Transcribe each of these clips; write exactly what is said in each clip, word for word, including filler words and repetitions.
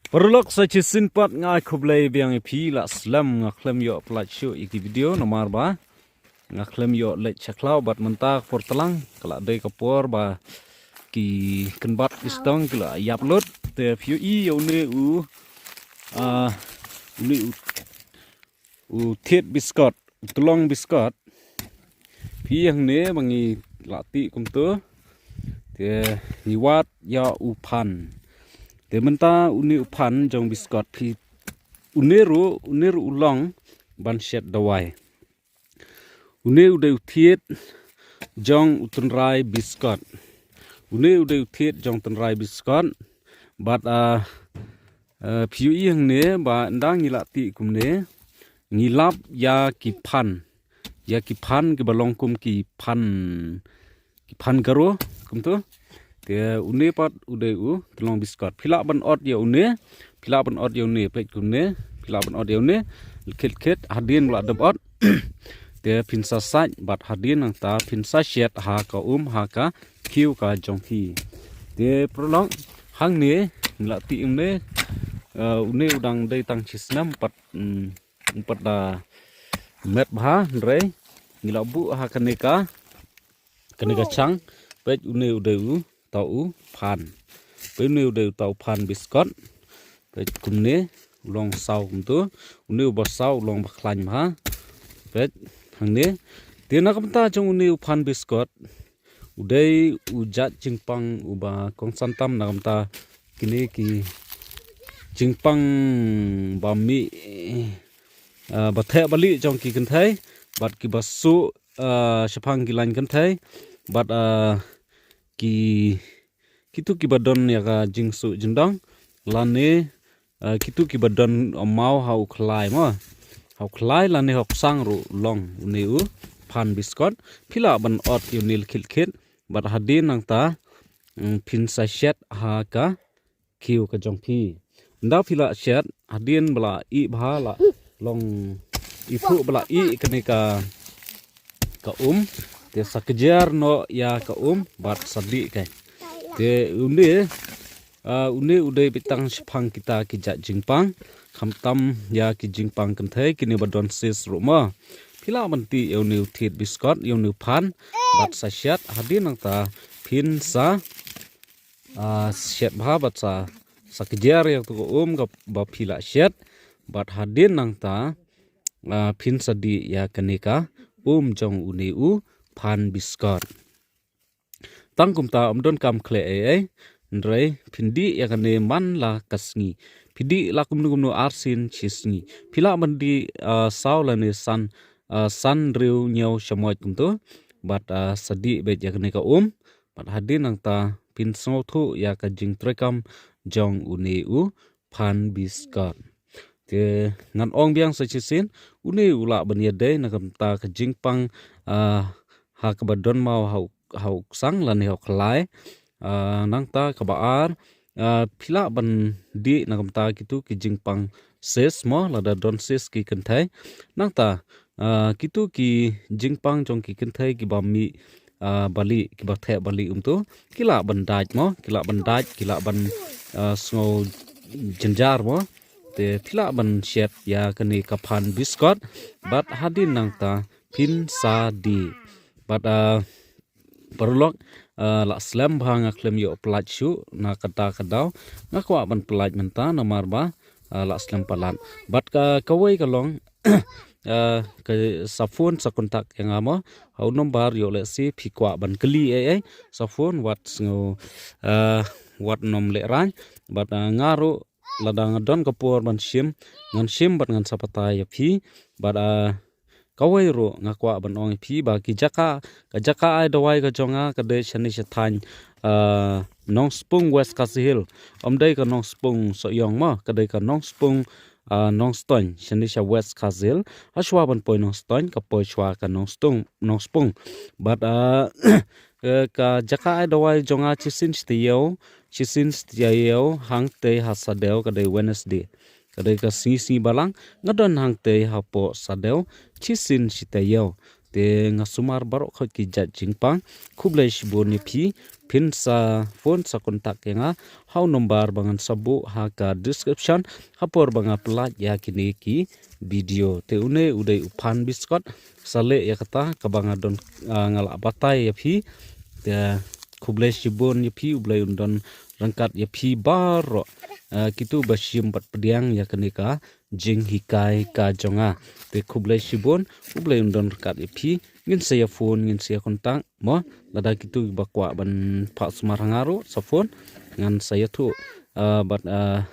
Paralok, sa shisien pat nga ai khublei biang ïa phi. La slem, nga khlem ïoh pynlait shuh ïa ki video namar ba nga khlem ïoh leit sha khlaw bad mynta ka por tlang ka la dei ka por ba ki kynbat ki stong ki la ïap lut. Te phi ïohi ïa une u, ah, une u, u thied biskot, u tlong biskot. Phi, hangne ba ngi la tih kumto. Te ngi wad ïa u phan. Te mynta une u phan jong biskot phi, une ruh, une ruh u long ban shet dawai. Une u dei u thied jong u tynrai biskot. Une u dei u thied jong tynrai biskot. Bad, ah, ah, phi ïohi hangne ba ynda ngi la tih kumne, ngi lap ïa ki phan, ïa ki phan kiba long kum ki phan, ki phan Garo kumto. Te une pat u dei u tlong biskot. Phi lah ban ot ïa une, phi lah ban ot ïa une, peit kumne, phi lah ban ot ïa une, khit khit, hadien ba la dep ot. Te phin sa sait bad hadien nangta phin sa shet ha ka um, ha ka khiew ka jong phi. Te paralok, hangne ngi la tih kumne, eh, une u dang dei tang shisnem pat, mm, pat da met bha, hynrei ngi la buh ha kane ka, kane ka chang. Peit une u dei u, uta u phan. Peit une u dei uta u phan biskot. Peit kumne, u long saw kumto. Une uba saw u long ba khlaiñ bha. Peit hangne. Te na ka bynta jong une u phan biskot, u dei u jait jingpang uba kongsan tam na ka bynta kine ki jingpang ba mih, ah, ba theh ba lieh jong ki kynthei bad kiba suh, ah, shaphang ki lain kynthei bad, ah, ki, kito kiba don ïa ka jingsuh jingdong lane, ah, kito kiba don maw ha u khlai mo. Ha u khlai lane ha u ksang ruh long une u phan biskot. Phi lah ban ot ïa une khit khit bad hadien nangta, mm, phin sa shet ha ka khiew ka jong phi. Ynda phi la shet, hadien ba la ih bha, la long ithuh ba la ih kane ka, ka um. Te sa kjir noh ïa ka um bad sa dih kai. Te une, ah, une u dei beit tang shaphang kita ki jait jingpang. Khamtam ïa ki jingpang kynthei kine ba don cyst ruh mo. Phi lah ban tih ïa une u thied biskot, ïa une u phan bad sa shet, hadien nangta phin sa, ah, shet bha bad sa, sa kjir ïa kato ka um kaba phi la shet bad hadien nangta, ah, phin sa dih ïa kane ka um jong une u phan biskot. Tang kumta, ym don kam khleh ei ei, hynrei phin dih ïa kane man la ka sngi. Phi dih la kumno kumno arsien shi sngi. Phi lah ban dih, ah, saw lane san, ah, san, hynriew, hynñiew shamoit kumto. Bad, ah, sa dih beit ïa kane ka um. Bad hadien nangta phin sngewthuh ïa ka jingtreikam jong une u phan biskot. Te ngan ong biang sa shisien, une u lah ban ïadei na ka bynta ka jingpang, ah, ha kaba don maw ha u, ha u ksang lane ha u khlai. Ah, nangta kaba ar, ah, phi lah ban dih na ka bynta kito ki jingpang cyst mo, lada don cyst ki kynthei. Nangta, ah, kito ki jingpang jong ki kynthei kiba mih, ah, ba lieh, kiba theh ba lieh kumto, ki lah ban dait mo, ki lah ban dait, ki lah ban, ah, sngew jynjar mo. Te phi lah ban shet ïa kane ka phan biskot bad hadien nangta phin sa dih. Bad, ah, paralok, ah, la slem bha, nga khlem ïoh pynlait shuh na kata ka daw. Nga kwah ban pynlait mynta namar ba, ah, la slem palat. Bad ka, kawei ka long, ah, ka sa phone sa contact ïa nga mo. Ha u number, ïoh lehse phi kwah ban kylli ei ei, sa phone wat sngew, ah, wat nym lehraiñ. Bad, ah, nga ruh lada nga don ka por ban shim, ngan shim bad ngan sa batai ïa phi. Bad, ah, kawei ruh nga kwah ban ong ïa phi ba ki jaka, ka jaka ai dawai ka jong nga ka dei shane sha thaiñ, ah, Nongspung, West Khasi Hills. Ym dei ka Nongspung Sohiong mo, ka dei ka Nongspung, ah, Nongstoiñ, shane sha West Khasi Hills. Hashwa ban poi Nongstoiñ, ka poi shwa ka Nongstung, Nongspung. Bad, ah, eh, ka jaka ai dawai jong nga shisien shi taïew, shisien shi taïew hangtei ha Sadew, ka dei Wednesday. Ka dei ka sngi, sngi balang, nga don hangtei hapoh Sadew shisien shi taïew. Te nga sumar baroh khoit ki jait jingpang. Khublei shibun ïa phi. Phin sa phone sa contact ïa nga ha u number ba ngan sa buh ha ka description ha por ba nga pyllait ïa kine ki video. Te une u dei u pan biskot, sa leh ïa kata kaba nga don, ah, nga la batai ïa phi. Te khublei shibun ïa phi, U Blei un don ryngkat ïa phi baroh. Ah, kito ba shim bad pdiang ïa kane ka jinghikai ka jong nga. Te khublei shibun, U Blei un don ryngkat ïa phi. Ngin sa ïa phone, ngin sa ïa contact mo. Lada kito ba kwah ban phah sumar ha nga ruh sa phone, ngan sa ïathuh, ah, bad, ah,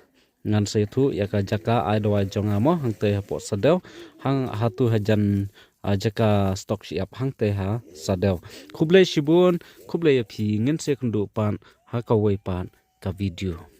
ngan sa ïathuh ïa ka jaka ai dawai jong nga mo, hangtei hapoh Sadew, hang hatu hajan, ah, jaka stock shyiap hangtei ha Sadew. Khublei shibun, khublei ïa phi, ngin sa ïakynduh pat ha kawei pat ka video.